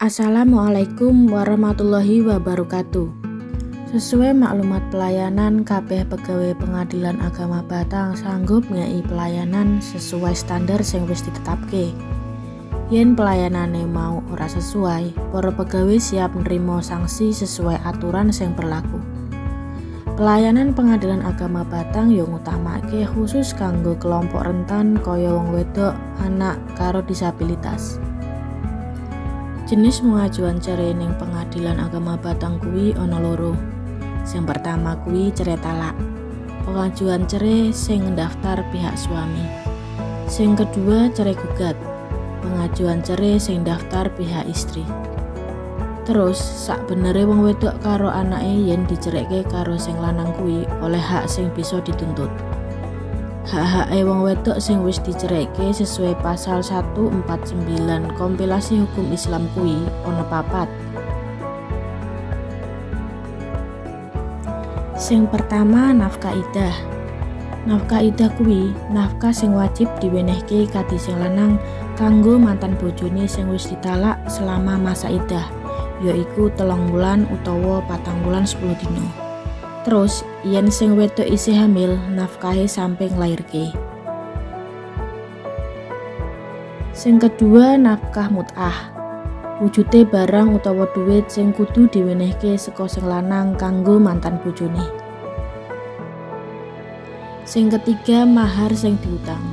Assalamualaikum warahmatullahi wabarakatuh. Sesuai maklumat pelayanan, kabeh pegawai Pengadilan Agama Batang sanggup ngei pelayanan sesuai standar sing wis ditetapke. Yen pelayanane mau ora sesuai, para pegawai siap nrimo sanksi sesuai aturan sing berlaku. Pelayanan Pengadilan Agama Batang yo ngutamake khusus kanggo kelompok rentan kaya wong wedok, anak, karo disabilitas. Jenis pengajuan cerai ning Pengadilan Agama Batang kuwi ana loro. Sing pertama kuwi cerai talak, pengajuan cerai sing ndaftar pihak suami. Sing kedua cerai gugat, pengajuan cerai sing daftar pihak istri. Terus sak benere wong wedok karo anake yen dicerekke karo sing lanang kuwi oleh hak sing bisa dituntut. Hak-hake wong wedok sing wis dicerekke sesuai pasal 149 kompilasi hukum Islam kuwi ana papat. Sing pertama nafkah idah. Nafkah idah kuwi nafkah sing wajib diwenehke kadi sing lanang kanggo mantan bojone sing wis ditalak selama masa idah, yaiku 3 wulan utawa 4 wulan 10 dina. Terus, yen sing wedok isih hamil, nafkahe sampe nglairke. Sing kedua, nafkah mut'ah. Wujude barang utawa duit sing kudu diwenehke saka sing lanang kanggo mantan bojone. Sing ketiga, mahar sing diutang.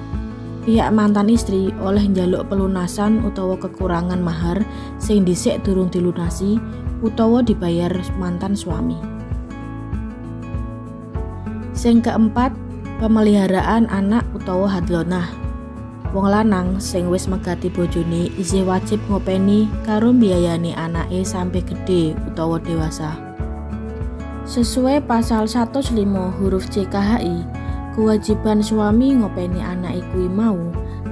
Pihak mantan istri oleh njaluk pelunasan utawa kekurangan mahar sing dhisik durung dilunasi utawa dibayar mantan suami. Sing keempat, pemeliharaan anak utawa hadlonah. Wong lanang sing wis megati bojone isih wajib ngopeni karo mbiayani anake sampe gedhe utawa dewasa. Sesuai pasal 105 huruf C KHI, kewajiban suami ngopeni anake kuwi mau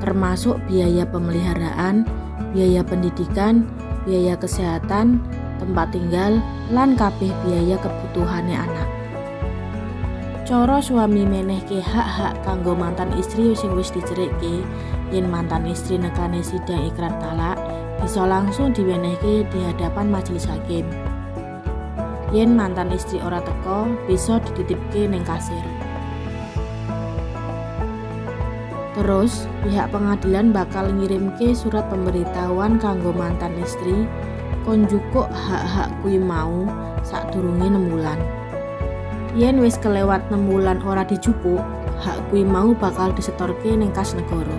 termasuk biaya pemeliharaan, biaya pendidikan, biaya kesehatan, tempat tinggal, lan kabeh biaya kebutuhane anak. Cara suami menehke hak-hak kanggo mantan istri sing wis dicerekke, yen mantan istri nekane sidang ikrar talak, bisa langsung diwenehke di hadapan majelis hakim. Yen mantan istri ora teko, bisa dititipke ning kasir. Terus, pihak pengadilan bakal ngirimke surat pemberitahuan kanggo mantan istri kon njukuk hak-hak kuwi mau sadurunge 6 wulan. Yen wis kelewat 6 wulan ora dijupuk, hak kuwi mau bakal disetorke ning kas negara.